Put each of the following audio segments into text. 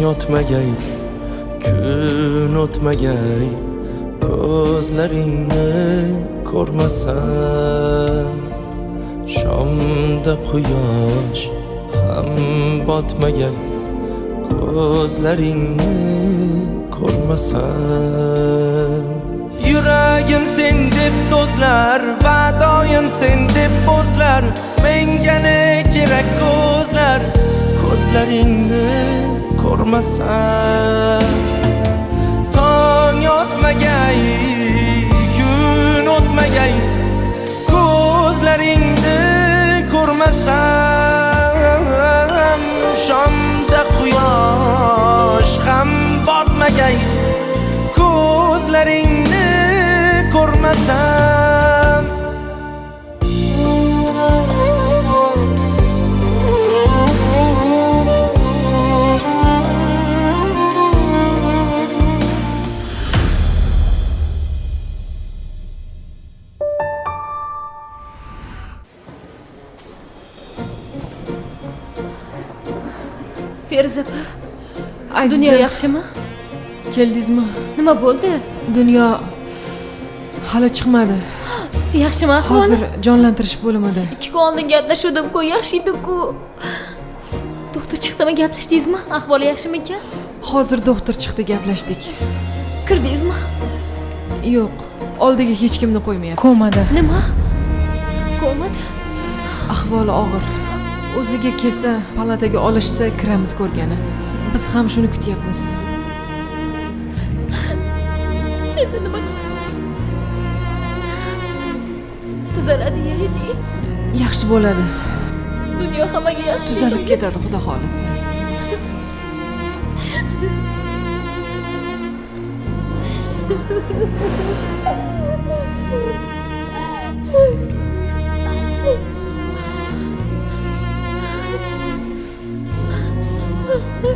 Otmagay, kun o'tmagay, ko'zlaringni ko'rmasam. Shomda quyosh ham botmagay, ko'zlaringni ko'rmasam. Yuragim sen deb so'zlar, vadoyim sen deb bo'zlar. Menga ne kerak ko'zlar, ko'zlaringni ko'rmasam. Tong otmagay, kun o'tmagay, ko'zlaringni ko'rmasam. Shomda quyosh ham botmagay, ko'zlaringni ko'rmasam. Feruza opa, Dunyo yaxshimi? Keldingizmi? Nima bo'ldi? Dunyo hali chiqmadi. Yaxshimi ahvoli? Hozir jonlantirish bo'limida. 2 kun oldin gaplashuvdim-ku, yaxshi edi-ku. Doktor chiqdimi, gaplashdingizmi? Ahvoli yaxshimikan? Hozir doktor chiqdi, gaplashdik. Kirdingizmi? Yo'q, oldiga hech kimni qo'ymayapti. Komada. Nima? Komada? Ahvoli og'ir. O'ziga kelsa, palataga olishsa kiramiz ko'rgani. Biz ham shuni kutyapmiz. Endi nima qilamiz? Tuzaladi, yaydi. Yaxshi bo'ladi. Dunyo hammaga yaxshi. Tuzalib ketadi, xudo xolasa.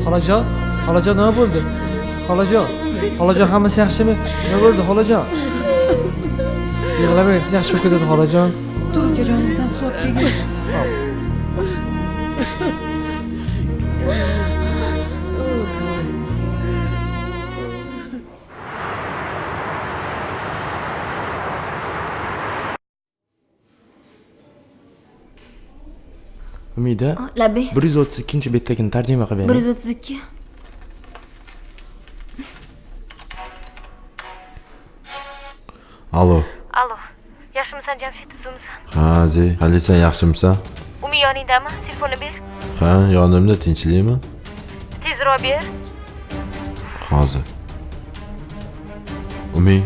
Xolajon, xolajon nima bo'ldi? Xolajon, xolajon hammasi yaxshimi? Nima bo'ldi xolajon? Yig'lamang, yaxshi bo'lib ketadi xolajon. Tur ukajonim, sen suv olib kelgin. Umida, Labi. 132-betdagini tarjima qilib bering. 132. Alo. Alo. Yaxshimisan Jamshid, tuzukmisan? Ha, Aziz, qalaysan, yaxshimisan? Umi yoningdami? Telefonni ber. Ha, yonimda, tinchlikmi? Tezroq ber. Hozir. Umi.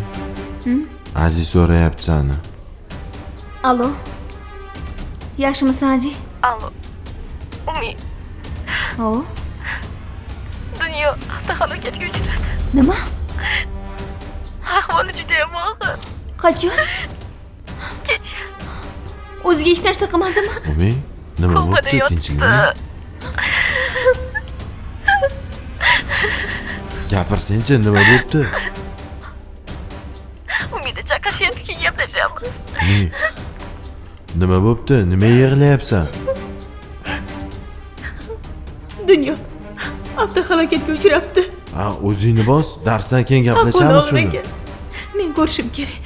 Aziz so'rayapti seni. Alo. Yaxshimisan Aziz? Alo. Umi. O. Dunyo avtohalokatga uchradi. Nima? Ahvoli juda ham og'ir. Qachon? Kecha. O'ziga hech narsa qilmadimi? Umi, nima bo'ldi? Tinchlikmi? Gapirsenchi, nima bo'pti? Umida chaqirishyapti, keyin gaplashamiz. Umi, nima bo'pti? Nima yig'layapsan? Dunyo avtohalokatga uchrabdi. Ha, o'zingni bos, darsdan keyin gaplashamiz shuni. Men ko'rishim kerak.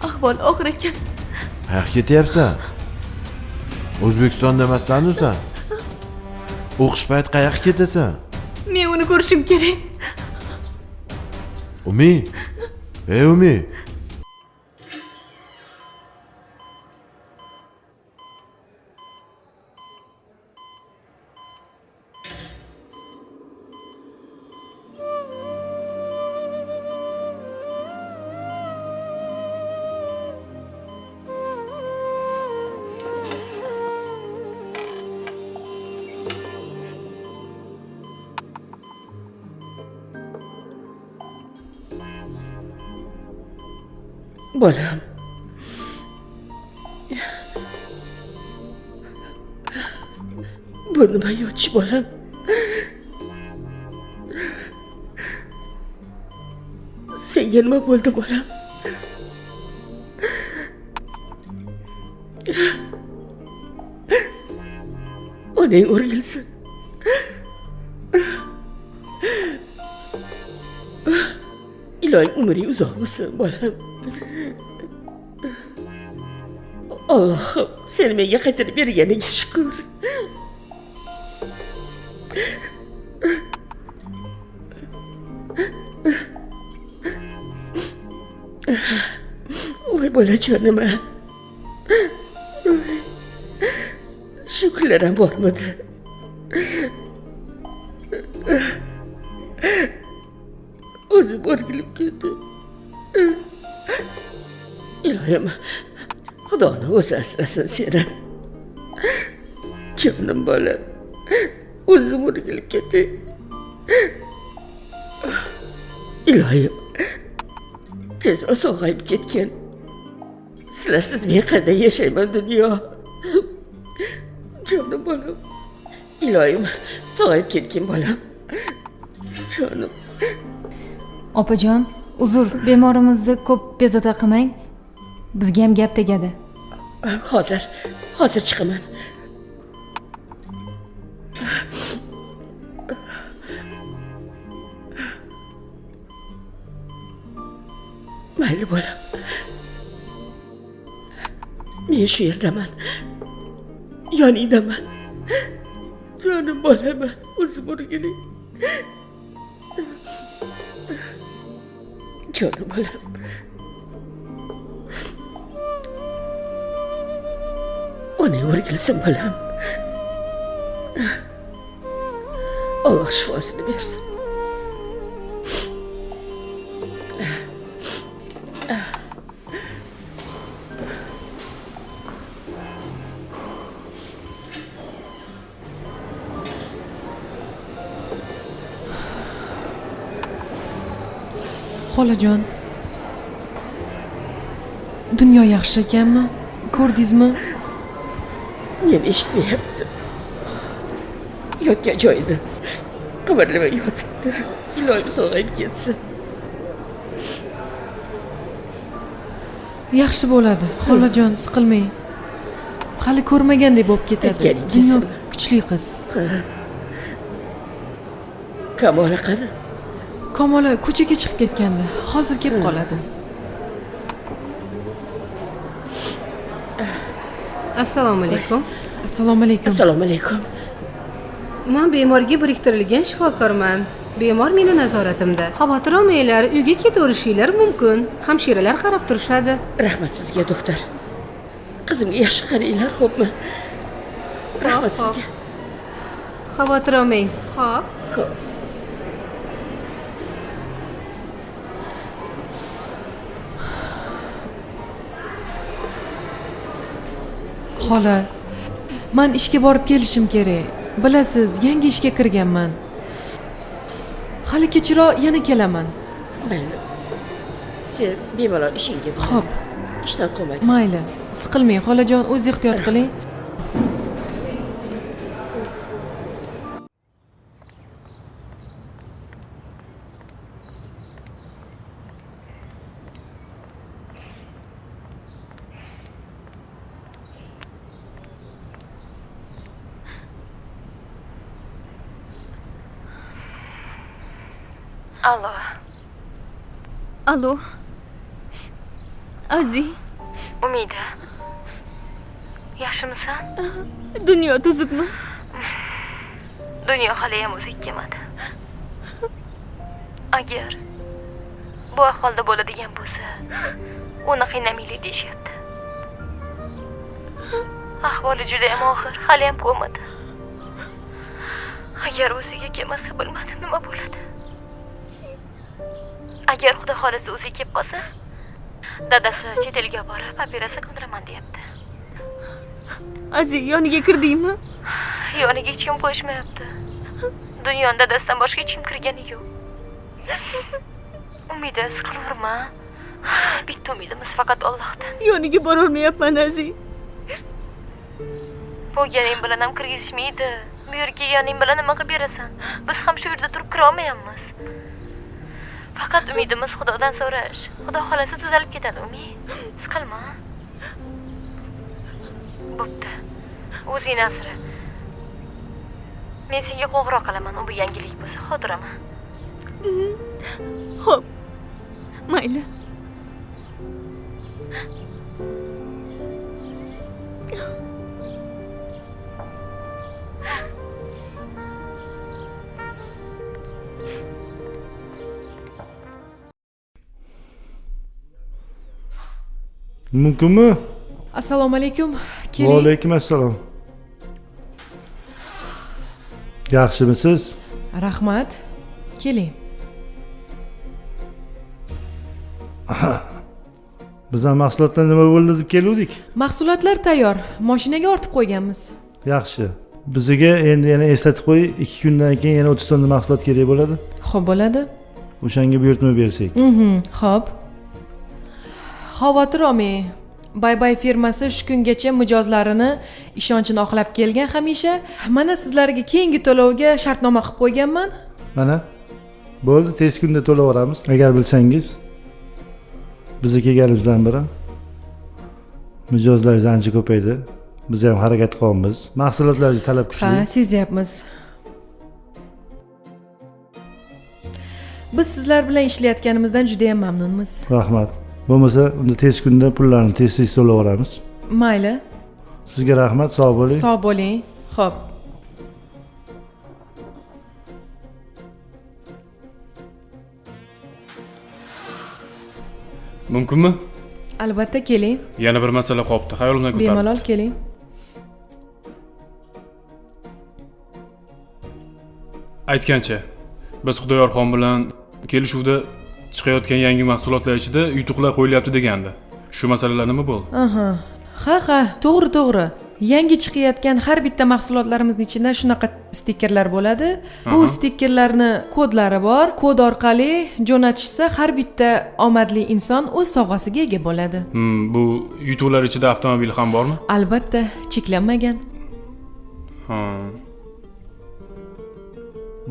Ahvol og'ir ekan. Qayoqqa ketyapsan? O'zbekistonda emassan-ku sen. O'qish payt qayoqqa ketasan? Men uni ko'rishim kerak. Umi! Ey Umi! Bolam. Bu nima yotish bolam? Senga nima bo'ldi bolam? Onang o'rgilsin. Iloyim umring uzoq bo'lsin, bolam. Allohim, seni menga qaytarib berganiga shukr. Voy bolajonim. Shu kunlar ham bormidi? O'zim o'rgilib ketdi. Iloyim, Xudoni o'zi asrasin seni. Jonim bolam, o'zim o'rgilib ketdi. Iloyim, tezroq sog'ayib ketgin. Sizlarsiz men qanday yashayman dunyo? Jonim bolam, iloyim, sog'ayib ketgin bolam. Jonim. Opajon, uzr, bemorimizni ko'p bezovta qilmang. Bizga ham gap tegadi. Hozir, hozir chiqaman. Mayli bolam. Men shu yerdaman. Yoningdaman. Jonim bolam, o'zim o'rgiling. Jonim bolam. Onang o'rgilsin bolam. Alloh shifosini bersin. Xolajon, dunyo yaxshi ekanmi? Ko'rdingizmi? Men eshitmayapti. Yotgan joyida qimirlamay yotibdi. Iloyim sog'ayib ketsin. Yaxshi bo'ladi, xolajon, siqilmang. Hali ko'rmagandek bo'lib ketadi. Dunyo kuchli qiz. Kamola qani? Kamola ko'chaga chiqib ketgandi. Hozir kelib qoladi. Assalomu alaykum. Assalomu alaykum. Assalomu alaykum. Men bemorga biriktirilgan shifokorman. Bemor meni nazoratimda. Xavotir olmanglar, uyga ketaverishinglar mumkin. Hamshiralar qarab turishadi. Rahmat sizga, doktor. Qizimga yaxshi qaranglar, xo'pmi? Rahmat sizga. Xavotir olmang. Xo'p. Xo'p. Xola, men ishga borib kelishim kerak. Bilasiz, yangi ishga kirganman. Hali kechroq yana kelaman. Mayli. Sen bemalol ishingga bor. Xo'p. Ishdan qolmang. Mayli. Siqilmang, xolajon, o'z ehtiyot qiling. Alo. Alo. Azi. Umida. Yaxshimisan? Dunyo tuzukmi? Dunyo hali ham o'ziga kelmadi. Agar bu ahvolda bo'ladigan bo'lsa, uni qiynamaylik deyishyapti. Ahvoli juda ham og'ir, hali ham komada. Agar o'ziga kelmasa, bilmadim nima bo'ladi. Agar Xudo xolisi o'ziga kelib qolsa, dadasi chet elga borib operatsiya qildiraman deyapti. Azi, yoniga kirdingmi? Yoniga hech kim qo'yishmayapti. Dunyoni dadasidan boshqa hech kim kirgani yo'q. Umida, siqilaverma. Bitta umidimiz faqat Allohdan. Yoniga borolmayapman, Azi. Bo'lganing bilan ham kirgizishmaydi. Bu yerga yoning bilan nima qilib berasan? Biz ham shu yerda turib kira olmayapmiz. Faqat umidimiz Xudodan so'rash. Xudo xolasa tuzalib ketadi, Umi. Siqilma. Bo'pti. O'zing asra. Men senga qo'ng'iroq qilaman, u bu yangilik bo'lsa, xotiraman. Xo'p. Mayli. Mumkinmi? Assalomu alaykum. Keling. Va alaykum assalom. Yaxshimisiz? Rahmat. Keling. Biz ham mahsulotlar nima bo'ldi deb keluvdik. Mahsulotlar tayyor. Mashinaga ortib qo'yganmiz. Yaxshi. Bizga endi yana eslatib qo'y, 2 kundan keyin yana 30 tonna mahsulot kerak bo'ladi. Xo'p, bo'ladi. O'shanga buyurtma bersak. Xo'p. Xavotir olmang. Bay-bay firmasi shu kungacha mijozlarini ishonchini oqlab kelgan hamisha. Mana sizlarga keyingi to'lovga shartnoma qilib qo'yganman. Mana bo'ldi, tez kunda to'laveramiz. Agar bilsangiz, bizga kelganimizdan beri mijozlaringiz ancha ko'paydi. Biz ham harakat qilyapmiz. Mahsulotlarga talab kuchli. Ha, sezyapmiz. Biz sizlar bilan ishlayotganimizdan juda ham mamnunmiz. Rahmat. Bo'lmasa, unda tez kunda pullarni tez-tez to'laveramiz. Mayli. Sizga rahmat, sog' bo'ling. Sog' bo'ling. Xo'p. Mumkinmi? Albatta, keling. Yana bir masala qolibdi, xayolimdan ko'tarildi. Bemalol keling. Aytgancha, biz Xudoyorxon bilan kelishuvda chiqayotgan yangi mahsulotlar ichida yutuqlar qo'yilyapti degandi. Shu masalalar nima bo'ldi? Aha. Ha, ha, to'g'ri, to'g'ri. Yangi chiqayotgan har bitta mahsulotlarimizning ichida shunaqa stikerlar bo'ladi. Bu stikerlarni kodlari bor. Kod orqali jo'natishsa har bitta omadli inson o'z sovg'asiga ega bo'ladi. Bu yutuqlar ichida avtomobil ham bormi? Albatta, cheklanmagan. Ha.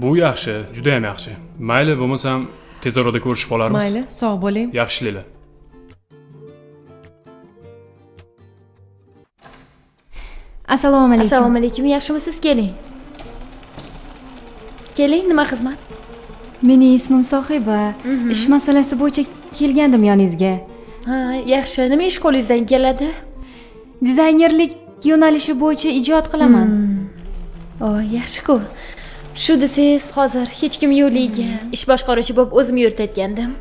Bu yaxshi, juda ham yaxshi. Mayli, bo'lmasam tez orada ko'rishib qolarmiz. Mayli, sog' bo'ling. Yaxshiliklar. Assalomu alaykum. Assalomu alaykum. Yaxshimisiz? Keling. Keling, nima xizmat? Mening ismim Sohiba. Ish masalasi bo'yicha kelgandim yoningizga. Ha, yaxshi. Nima ish qo'lingizdan keladi? Dizaynerlik yo'nalishi bo'yicha ijod qilaman. O, yaxshi-ku. Shu desangiz, hozir hech kim yo'liga ish boshqaruvchi bo'lib o'zim yuritayotgandim.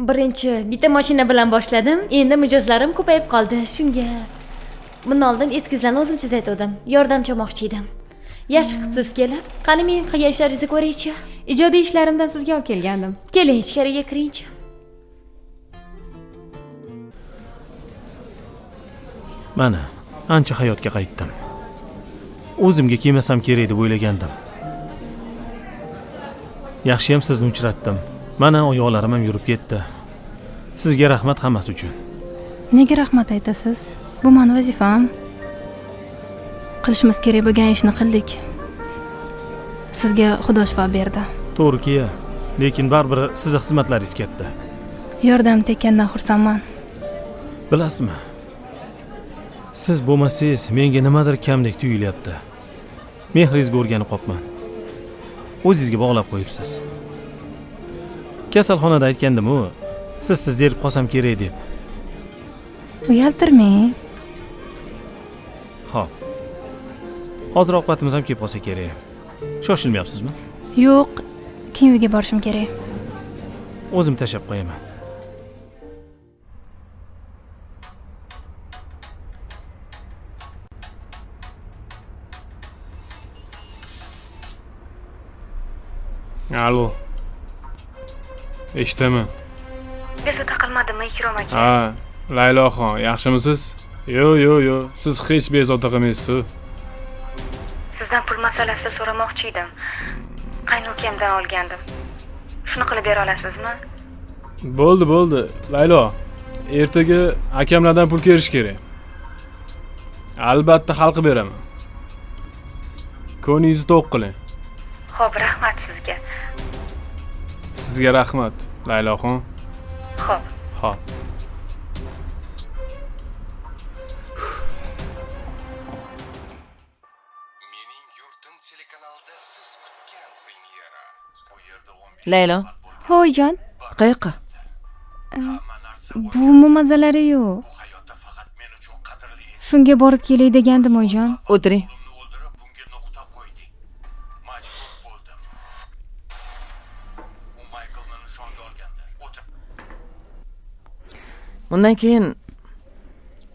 Birinchi bitta mashina bilan boshladim. Endi mijozlarim ko'payib qoldi. Shunga bundan oldin eskizlarni o'zim chizayotgandim. Yordamchi olmoqchi edim. Yaxshi qilibsiz kelib. Qani men qilgan ishlaringizni ko'raychi. Ijodiy ishlarimdan sizga olib kelgandim. Keling, ichkariga kiringchi. Mana, ancha hayotga qaytdim. O'zimga kelmasam kerak deb o'ylagandim. Yaxshiyam sizni uchratdim. Mana oyoqlarim ham yurib ketdi. Sizga rahmat hammasi uchun. Nega rahmat aytasiz? Bu meni vazifam. Qilishimiz kerak bo'lgan ishni qildik. Sizga Xudo shifo berdi. To'g'riki, lekin baribir sizni xizmatlaringiz katta. Yordam tekkandan xursandman. Bilasizmi? Siz bo'lmasangiz menga nimadir kamdek tuyulyapti. Mehringizga o'rganib qopman. O'zingizga bog'lab qo'yibsiz. Kasalxonada aytgandim-u, siz derib qolsam kerak deb. Uyaltirmang. Xo'p. Hozir ovqatimiz ham kelib qolsa kerak. Shoshilmayapsizmi? Yo'q, keyin uyga borishim kerak. O'zim tashab qo'yaman. Alo. Eshitaman. Bezovta qilmadimmi, Ikrom aka? Ha, Layloxon, yaxshimisiz? Yo'q, yo'q, yo'q. Siz hech bezovta qilmaysiz. Sizdan pul masalasida so'ramoqchi edim. Qaynokamdan olgandim. Shuni qilib bera olasizmi? Bo'ldi, bo'ldi. Laylo, ertaga akamlardan pul kelish kerak. Albatta hal qilib beraman. Ko'nglingizni to'q qiling. Xo'p, rahmat sizga. Sizga rahmat, Layloxon. Xo'p. Xo'p. Laylo. Hoyjon. Qayoqqa? Buvimni mazalari yo'q. Shunga borib kelay degandim, oyijon. O'tiring. Bundan keyin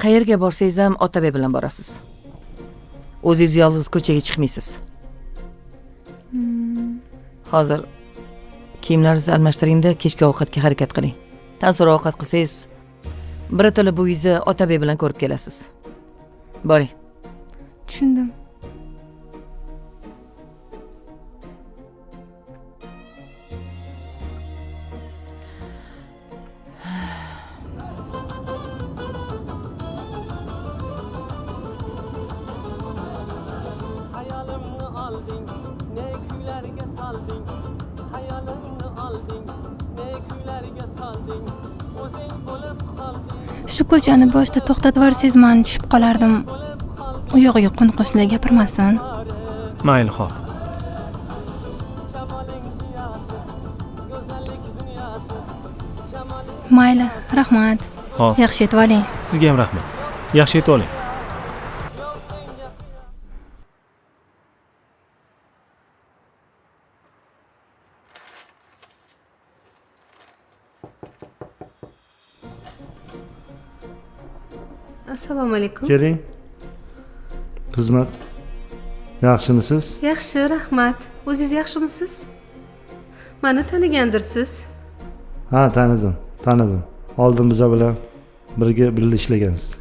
qayerga borsangiz ham Otabek bilan borasiz. O'zingiz yolg'iz ko'chaga chiqmaysiz. Hozir kiyimlaringizni almashtiring-da, kechki ovqatga harakat qiling. Tan so'ra ovqat qilsangiz, birato'la buvingizni Otabek bilan ko'rib kelasiz. Boring. Tushundim. Hayolimni olding, ne kuylarga solding. Hayolimni olding, ne kuylarga solding. O'zing bo'lib qolding. Shu ko'chani boshida to'xtatib yuborsangiz, men tushib qolardim. U yog'iga qo'ni-qo'shnilar gapirmasin. Mayli, xo'p. Mayli, rahmat. Xo'p. Yaxshi yetib oling. Sizga ham rahmat. Yaxshi yetib oling. Assalomu alaykum. Keling. Xizmat. Yaxshimisiz? Yaxshi, rahmat. O'zingiz yaxshimisiz? Meni tanigandirsiz? Ha, tanidim, tanidim. Oldin biza bilan birga ishlagansiz.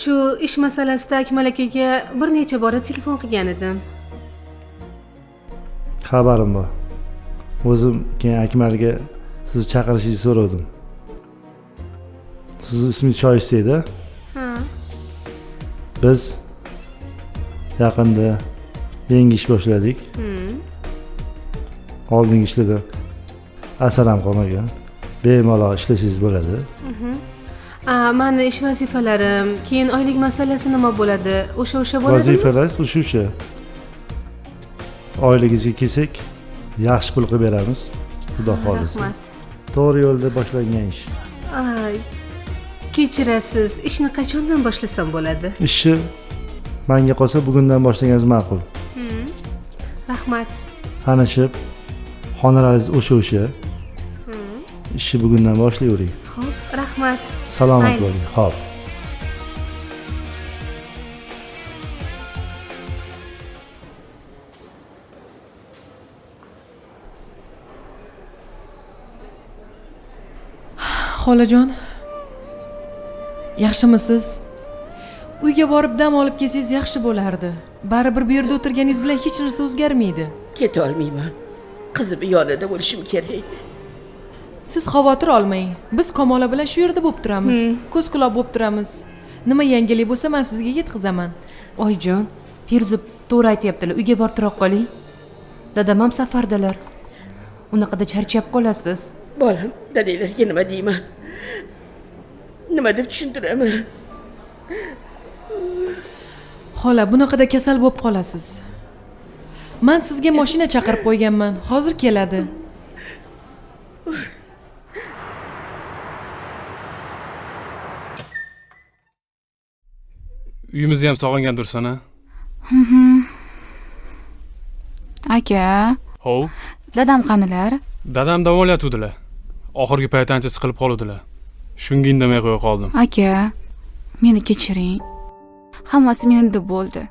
Shu ish masalasida Akmal akaga bir necha bora telefon qilgan edim. Xabarim bor. O'zim keyin Akmalga sizni chaqirishingizni so'radim. Sizni ismingiz Shoyista edi? Ha. Biz yaqinda yangi ish boshladik. Oldingi ishlarda asar ham qolmagan. Bemalol ishlasangiz bo'ladi. Mani ish vazifalarim, keyin oylik masalasi nima bo'ladi? O'sha bo'ladimi? Vazifalaringiz o'sha. Oyligingizga kelsak, yaxshi pul qilib beramiz. Xudo xohlasa. Rahmat. To'g'ri yo'lda boshlangan ish. Kechirasiz, ishni qachondan boshlasam bo'ladi? Ishni menga qolsa bugundan boshlagangiz ma'qul. Rahmat. Tanishib, xonalaringiz o'sha. Ishni bugundan boshlayvering. Xo'p, rahmat. Salomat bo'ling. Xo'p. Xolajon, yaxshimisiz? Uyga borib dam olib kelsangiz yaxshi bo'lardi. Baribir bu yerda o'tirganingiz bilan hech narsa o'zgarmaydi. Keta olmayman. Qizim yonida bo'lishim kerak. Siz xavotir olmang. Biz Kamola bilan shu yerda bo'lib turamiz. Ko'z quloq bo'lib turamiz. Nima yangilik bo'lsa men sizga yetkazaman. Oyijon, Feruza to'g'ri aytayaptilar. Uyga borib tura qoling. Dadam ham safardalar. Unaqada charchab qolasiz. Bolam, dadanglarga nima deyman? Nima deb tushuntiraman? Xola, bunaqada kasal bo'lib qolasiz. Men sizga mashina chaqirib qo'yganman. Hozir keladi. Uyimizni ham sog'ingandirsan, a? Aka. Hov. Dadam qanilar? Dadam davolatuvdilar. Oxirgi payt ancha siqilib qoluvdilar. Shunga indamay qo'ya qoldim. Aka, meni kechiring. Hammasi meni deb bo'ldi.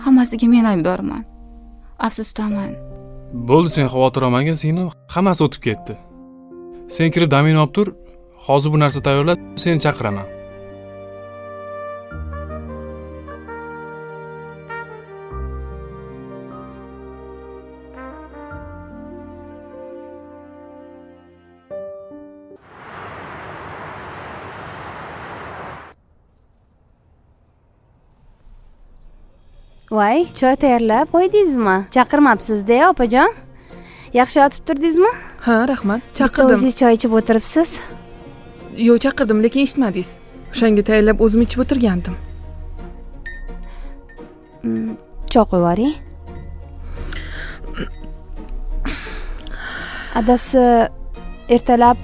Hammasiga men aybdorman. Afsusdaman. Bo'ldi, sen xavotir olmagin, singlim, hammasi o'tib ketdi. Sen kirib damingni olib tur, hozir bu narsa tayyorlab, seni chaqiraman. Voy, choy tayyorlab qo'ydingizmi? Chaqirmabsiz-da, opajon. Yaxshi yotib turdingizmi? Ha, rahmat. Chaqirdim. O'zingiz choy ichib o'tiribsiz. Yo'q, chaqirdim, lekin eshitmadingiz. O'shanga tayyorlab o'zim ichib o'tirgandim. Choy qo'yib yuboring. Adasi ertalab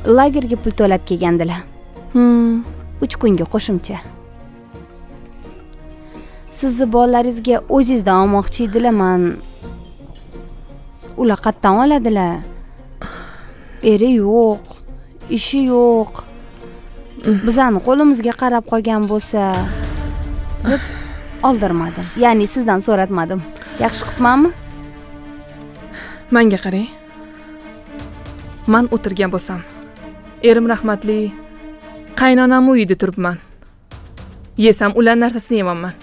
lagerga pul to'lab kelgandilar. 3 kunga qo'shimcha. Sizni bolalaringizga o'zingizdan olmoqchi edilar, man ular qayerdan oladilar? Eri yo'q, ishi yo'q. Bizani qo'limizga qarab qolgan bo'lsa deb oldirmadim. Ya'ni sizdan so'ratmadim. Yaxshi qilibmanmi? Menga qarang. Man o'tirgan bo'lsam, erim rahmatli qaynonam uyida turibman. Yesam ular narsasini yemanman.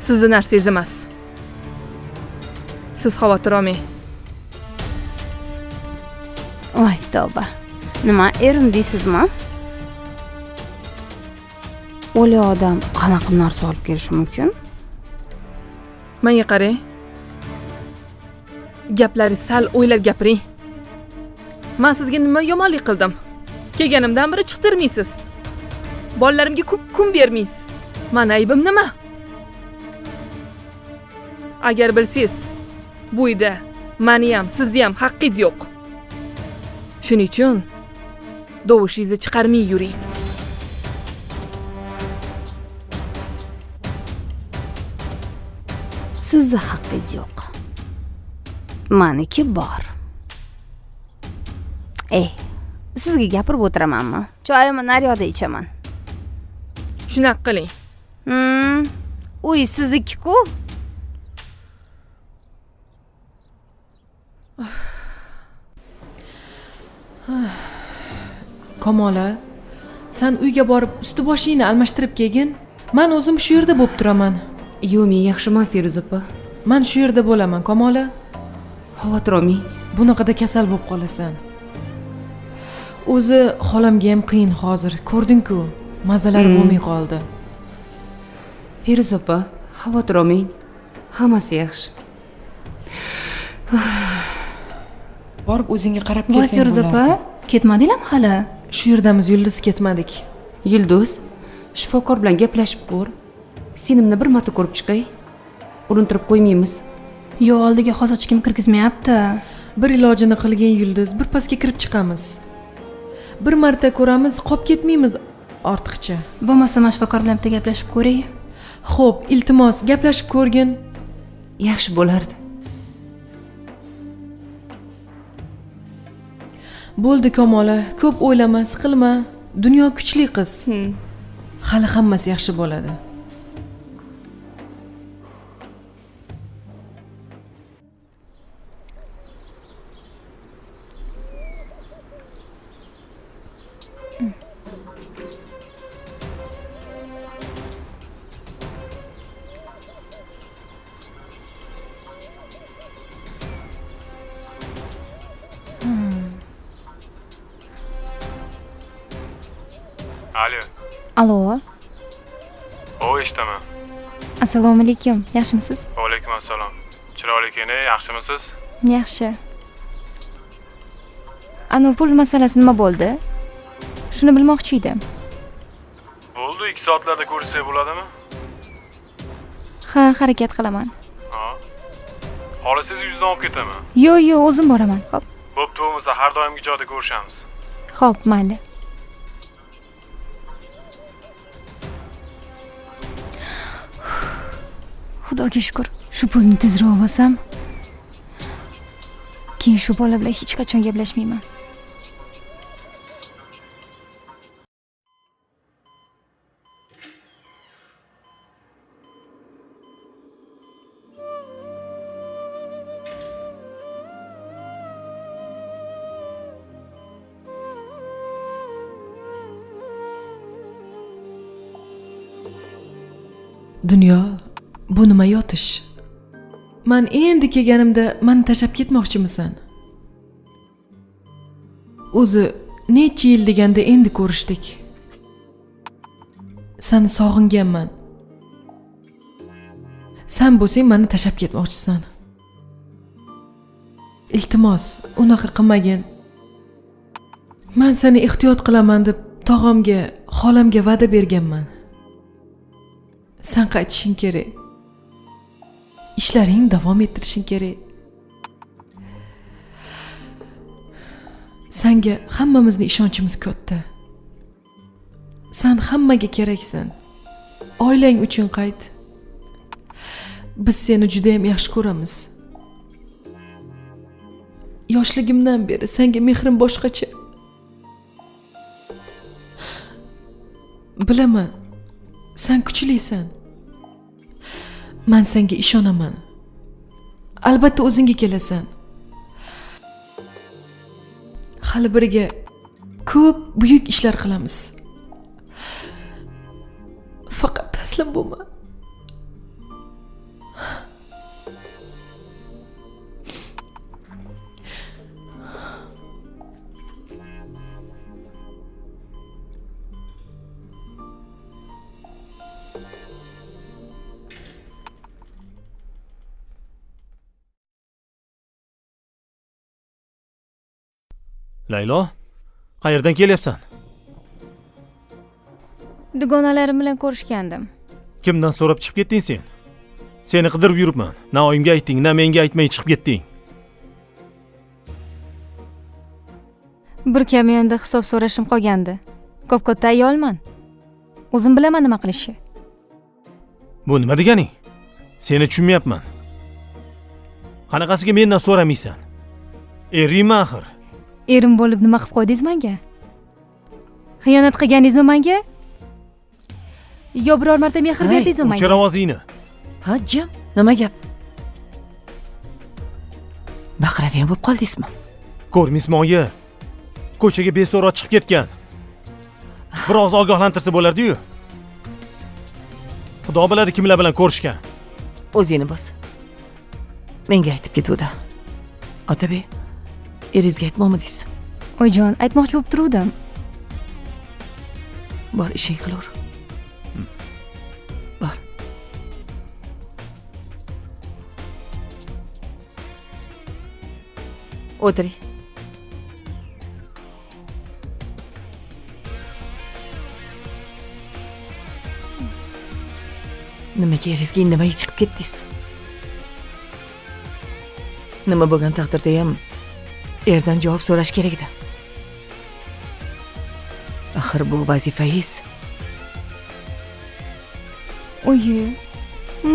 Sizni narsangiz emas. Siz xavotir olmang. Voy tavba. Nima, erim deysizmi? O'li odam qanaqa narsa olib kelishi mumkin? Menga qarang. Gaplaringizni sal o'ylab gapiring. Men sizga nima yomonlik qildim? Kelganimdan beri chiqtirmaysiz. Bolalarimga kun bermaysiz. Meni aybim nima? Agar bilsangiz, bu uyda meni ham, sizni ham haqqingiz yo'q. Shuning uchun dovushingizni chiqarmay yuring. Sizni haqqingiz yo'q. Meniki bor. Ey, sizga gapirib o'tiramanmi? Choyimni naryoqda ichaman. Shunaqa qiling. Uy sizniki-ku. Kamola, sen uyga borib usti boshingni almashtirib kelgin. Men o'zim shu yerda bo'lib turaman. Yo'q, men yaxshiman, Feruza opa. Men shu yerda bo'laman, Kamola. Xavotir olmang. Bunaqada kasal bo'lib qolasan. O'zi xolamga ham qiyin hozir. Ko'rding-ku, mazalari bo'lmay qoldi. Feruza opa, xavotir olmang. Hammasi yaxshi. Borib o'zingga qarab Voy kelsang Feruza opa, ketmadinglarmi hali? Shu yerdamiz, Yulduz, ketmadik. Yulduz, shifokor bilan gaplashib ko'r. Sinimni bir marta ko'rib chiqay. Urintirib qo'ymaymiz. Yo'q, oldiga hozir hech kim kirgizmayapti. Bir ilojini qilgin Yulduz, bir pasga kirib chiqamiz. Bir marta ko'ramiz, qolib ketmaymiz ortiqcha. Bo'lmasa men shifokor bilan bitta gaplashib ko'ray. Xo'p, iltimos, gaplashib ko'rgin. Yaxshi bo'lardi. Bo'ldi Kamola, ko'p o'ylama, siqilma. Dunyo kuchli qiz. Hali hammasi yaxshi bo'ladi. Alo. Alo. O, eshitaman. Assalomu alaykum. Yaxshimisiz? Va alaykum assalom. Chiroyli kene, yaxshimisiz? Yaxshi. Ana pul masalasi nima bo'ldi? Shuni bilmoqchi edim. Bo'ldi, 2 soatlarda ko'rishsak bo'ladimi? Ha, harakat qilaman. Ha. Xohlasangiz yuzdan olib ketaman. Yo'q, yo'q, o'zim boraman. Xo'p. Bo'pti, bo'lmasa har doimgi joyda ko'rishamiz. Xo'p, mayli. Xudoga shukr, shu pulni tezroq olsam, keyin shu bola bilan hech qachon gaplashmayman. Dunyo, bu nima yotish? Men endi kelganimda meni tashlab ketmoqchimisan? O'zi necha yil deganda endi ko'rishdik. Seni sog'inganman. Sen bo'lsang meni tashlab ketmoqchisan. Iltimos, unaqa qilmagin. Men seni ehtiyot qilaman deb tog'amga, xolamga va'da berganman. Sen qaytishing kerak. Ishlaringni davom ettirishing kerak. Senga hammamizni ishonchimiz katta. Sen hammaga keraksan. Oilang uchun qayt. Biz seni juda ham yaxshi ko'ramiz. Yoshligimdan beri senga mehrim boshqacha. Bilaman, sen kuchlisan. Men senga ishonaman. Albatta o'zingga kelasan. Hali birga ko'p buyuk ishlar qilamiz. Faqat taslim bo'lma. Laylo, qayerdan kelyapsan? Dugonalarim bilan ko'rishgandim. Kimdan so'rab chiqib ketding sen? Seni qidirib yuribman. Na oyimga aytding, na menga aytmay chiqib ketding. Bir kamyonda hisob so'rashim qolgandi. Ko'p katta ayolman. O'zim bilaman nima qilishni. Bu nima deganing? Seni tushunmayapman. Qanaqasiga mendan so'ramaysan? Eringmi axir? Erim bo'lib nima qilib qo'ydingiz menga? Xiyonat qilganingizmi menga? Yo biror marta mehr berdingizmi menga? O'chir ovozingni. Ha, jim, nima gap? Baqiradigan bo'lib qoldingizmi? Ko'rmaysizmi oyi? Ko'chaga beso'roq chiqib ketgan. Biroz ogohlantirsa bo'lardi-yu. Xudo biladi kimlar bilan ko'rishgan. O'zingni bos. Menga aytib ketuvdi. Otabek, eringizga aytmoqmidingiz? Oyijon, aytmoqchi bo'lib turuvdim. Bor, ishing qilaver. Bor. O'tiring. Nimaga eringizga indamay chiqib ketdingiz? Nima bo'lgan taqdirda ham erdan javob so'rash kerak edi. Axir bu vazifangiz. Oyi,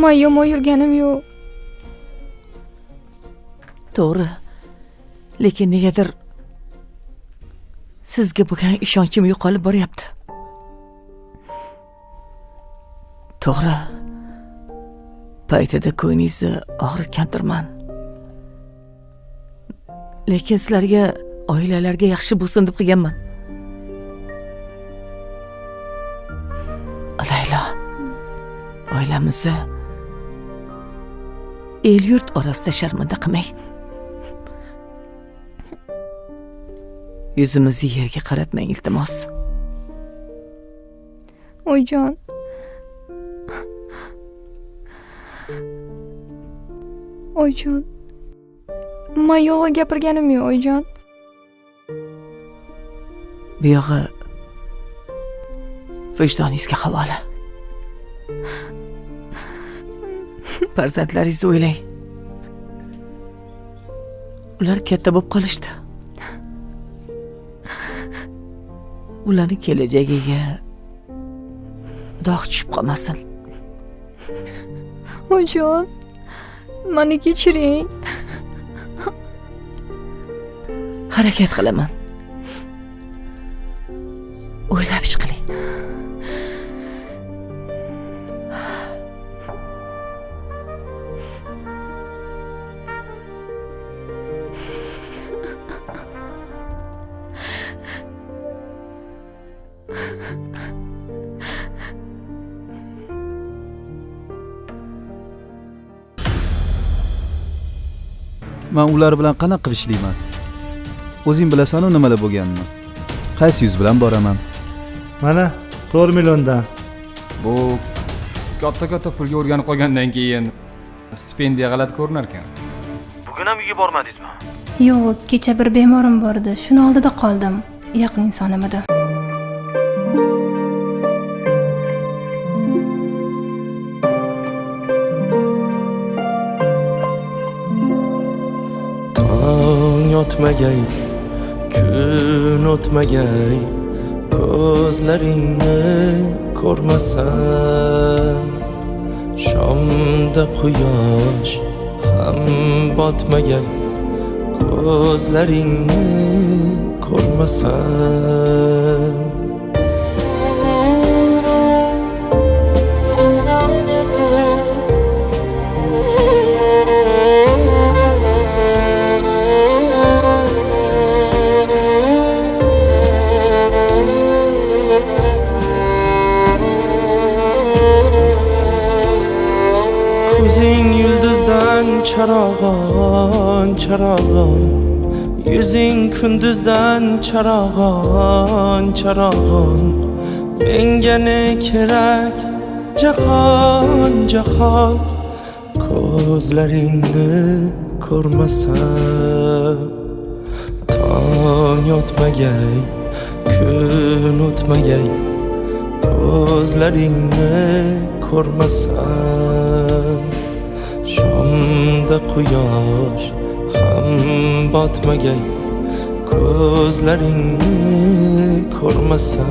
men yomon yurganim yo'q. To'g'ri. Lekin negadir sizga bo'lgan ishonchim yo'qolib boryapti. To'g'ri. Paytida ko'nglingizni og'ritgandirman. Lekin sizlarga, oilalarga yaxshi bo'lsin deb qilganman. Laylo, oilamizni el-yurt orasida sharmanda qilmang. Yuzimizni yerga qaratmang, iltimos. Oyijon. Oyijon. Men yolg'on gapirganim yo'q, oyijon. Bu yog'i vijdoningizga havola. Farzandlaringizni o'ylang. Ular katta bo'lib qolishdi. Ularning kelajagiga dog' tushib qolmasin. Oyijon, meni kechiring. Harakat qilaman. O'ylab ish qiling. Men ular bilan qanaqa qilib ishlayman? O'zing bilasan-ku nimalar bo'lganini. Qaysi yuz bilan boraman? Mana 4 milliondan. Bu katta-katta pulga o'rganib qolgandan keyin stipendiya g'alati ko'rinar ekan. Bugun ham uyga bormadingizmi? Yo'q, kecha bir bemorim bor edi. Shuni oldida qoldim. Yaqin insonim edi. o'tmagay, kun o'tmagay, ko'zlaringni ko'rmasam. Shomda quyosh ham botmagay, ko'zlaringni ko'rmasam. Ko'zing yulduzdan charog'on, charog'on, yuzing kunduzdan charog'on, charog'on. Menga ne kerak jahon, jahon, ko'zlaringni ko'rmasam. Tong otmagay, kun o'tmagay, ko'zlaringni ko'rmasam. Shomda quyosh ham botmagay, ko'zlaringni ko'rmasam.